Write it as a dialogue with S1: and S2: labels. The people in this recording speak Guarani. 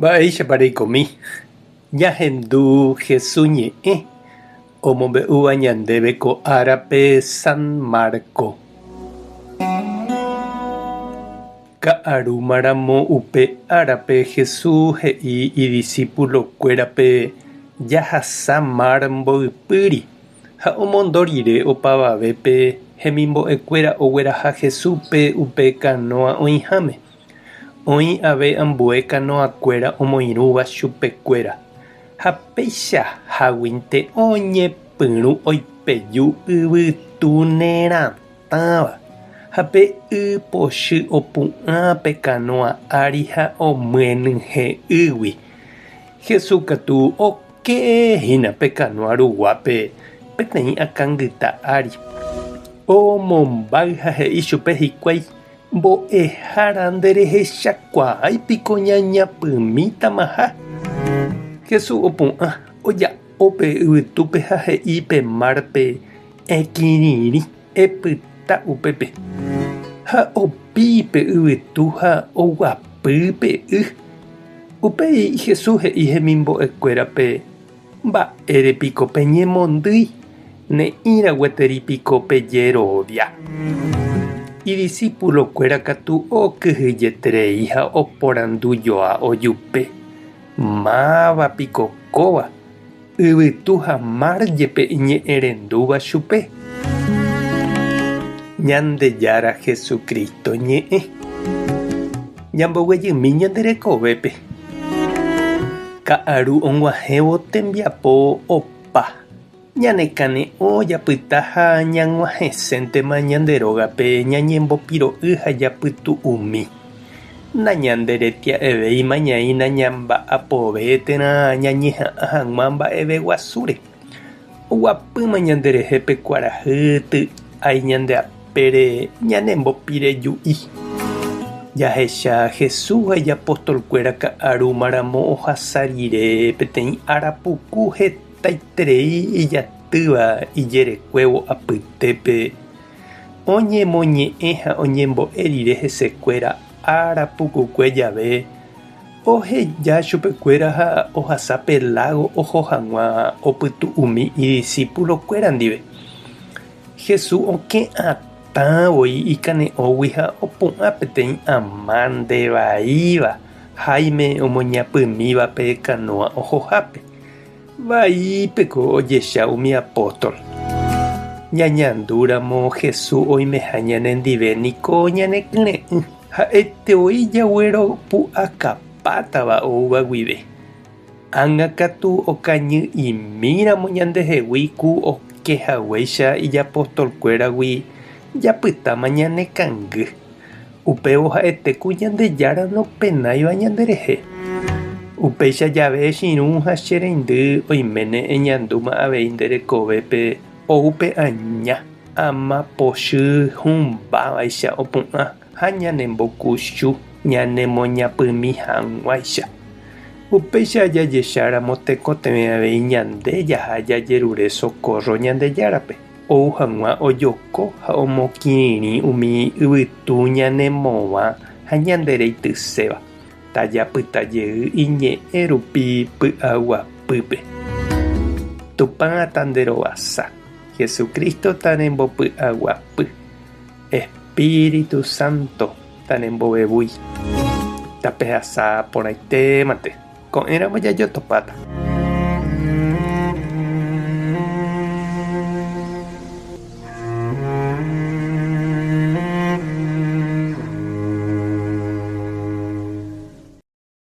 S1: Mba'éichapa reikomi ñahendu Jesús ñe'ẽ omombe'úva ñandéve ko árape San Marco. Ka'arúmaramo upe árape Jesús he'i idisípulokuérape jahasa mar mboypýri ha omondo rire opavavépe hemimbo'ekuéra ogueraha Jesúspe upe kanóa oĩháme. Oĩ ave ambue kanoakuéra omoirũva chupekuéra, ha peichaháguinte oñepyrũ oipeju yvytu neratãva, ha pe y pochy opu'ã pe kanóa ári ha omyenyhẽ ýgui. Jesús katu oke hína pe kanóa ruguápe peteĩ akãngyta ári. Omombáy ha he'i chupe hikuái, Mbo'ehára nderehechakuaái piko ñañapymítamaha? Jesús opu'ã, oja'o pe yvytúpe ha he'i pe márpe, Ekirirĩ, epyta upépe. Ha opi pe yvytu ha oguapy pe y. Upéi Jesús he'i hemimbo'ekuérape, Mba'ére piko peñemondýi? Ne'ĩra gueteri piko pejerovia? Idisípulokuéra katu okyhyjeterei ha oporandujoa ojupe, Máva piko kóva, yvytu ha mar jepe iñe'ẽrendúva chupe? Ñandejára Jesucristo ñe'ẽ. Ñamboguejymi ñande rekovépe. Ka'aru og̃uahẽvo tembiapo opa, ñanekane'õ japyta ha ñag̃uahẽséntema ñande rógape ñañembopiro'y ha japytu'umi. Nañanderetia'evéima ñaína ñamba'apove térã ñañeha'ã hag̃ua mba'eveguasúre. Oguapýma ñanderehe pe kuarahy ty'ái ñande apére ñanembopireju'i. Jahecha Jesús ha ijapostolkuéra ka'arúmaramo ohasa rire peteĩ ára puku hetaiterei ijatýva ijerekuévo apytépe, oñemoñe'ẽ ha oñembo'e rire hesekuéra ára pukukue jave, Oheja chupekuéra ha ohasa pe lágo oho hag̃ua opytu'umi idisipulokuéra ndive. Jesús okẽ atã voi ikane'õgui ha opu'ã peteĩ ama ndevaíva háime omoñapymíva pe kanóa ohohápe. Vaípeko ojecha umi apóstol. Ñañandúramo Jesús oimeha ñanendive niko ñanekyre'ỹ. Ha'ete voi jagueropu'akapátava oúva guive. Ág̃a katu okañy'imíramo ñandehegui ku oke haguéicha ijapostolkuéragui japytáma ñanekangy. Upévo ha'ete ku Ñandejára nopenáiva ñanderehe. Upéicha jave che irũ ha che reindy oiméne eñandúma avei nde rekovépe ou pe aña, ama pochy hũmbávaicha opu'ã ha ñanembokuchu ñanemoñapymi hag̃uáicha. Upéicha jajecháramo tekotevẽ avei ñande jaha jajerure socorro Ñandejárape. Ou hag̃ua ojoko ha omokirirĩ umi yvytu ñanemovã ha ñandereityséva, tajapyta jey iñe'ẽ rupi py'aguapýpe. Tupã tanderovasa, Jesucristo tanembopy'aguapy, Espíritu Santo tanembovevúi. Tapehasa porãitémante, ko'ẽramo jajotopáta.